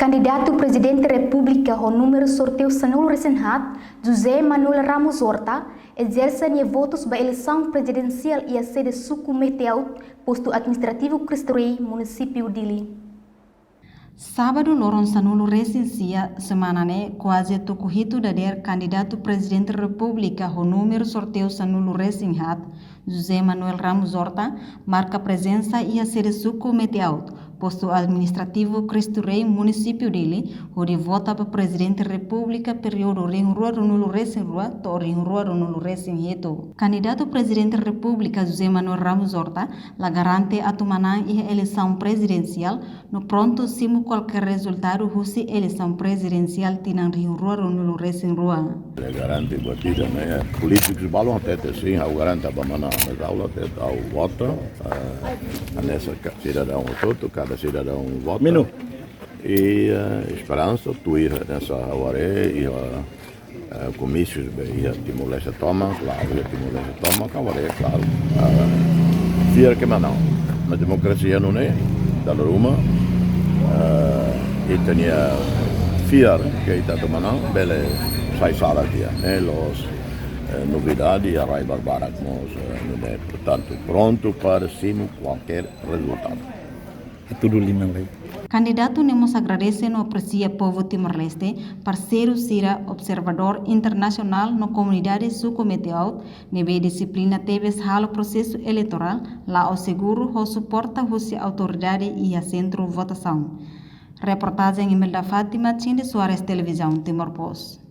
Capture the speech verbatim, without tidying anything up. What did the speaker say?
Kandidatu Prezidente Repúblika ho númeru sorteiu sanulu-resin-haat, José Manuel Ramos Horta, ezerse nia votus ba eleisaun prezidensiál iha sede suku Meteaut, postu administrativu Cristo Rei, munisípiu Dili. Sábadu loron sanulu-resin-sia semana ne'e, kuaze tuku hitu dadeer, kandidatu Prezidente Repúblika ho númeru sorteiu sanulu-resin-haat, José Manuel Ramos Horta, marka prezensa iha sede suku Meteaut, postu administrativu Cristo Rei, munisípiu Dili, hodi vota ba Prezidente Repúblika períodu rihun rua ruanulu-resin-rua to'o rihun rua ruanulu-resin-hitu. Kandidatu Prezidente Repúblika José Manuel Ramos Horta la garante atu manán iha eleisaun prezidensiál, no prontu simu kualkér rezultadu husi eleisaun prezidensiál tinan rihun rua ruanulu-resin-rua. Ita garante buat ida, ne'e? Polítikus balun hatete, sin, ha'u garante ba manán, mas ha'u la hatete, ha'u vota, eh, hanesan ka-, sidadaun hotu-hotu, kada sidadaun vota. Minu. I, eh, esperansa, tuir hanesan ha'u haree, iha, eh, komísiu be iha Timor-Leste tomak, klaru, iha Timor-Leste tomak, ha'u haree, klaru. Eh, fiar ke manán. Mas demokrasia nune'e, dala ruma, eh, ita-nia fiar ke ita atu manán, bele sai sala tiha, ne'e loos, eh, novidade, iha rai barbarak mós, eh, nune'e, portantu, prontu para simu kualkér rezultadu. Tudu liman lai. Kandidatu ne'e mós agradese no apresia povu Timor-Leste, parseiru sira, observadór internasionál no komunidade suku Meteaut, ne'ebé dixiplina tebes halo prosesu eleitorál, la'o seguru ho suporta husi autoridade iha sentru votasaun. Reportajen Imelda Fátima, Cinde Soares, Televizaun Timor Post.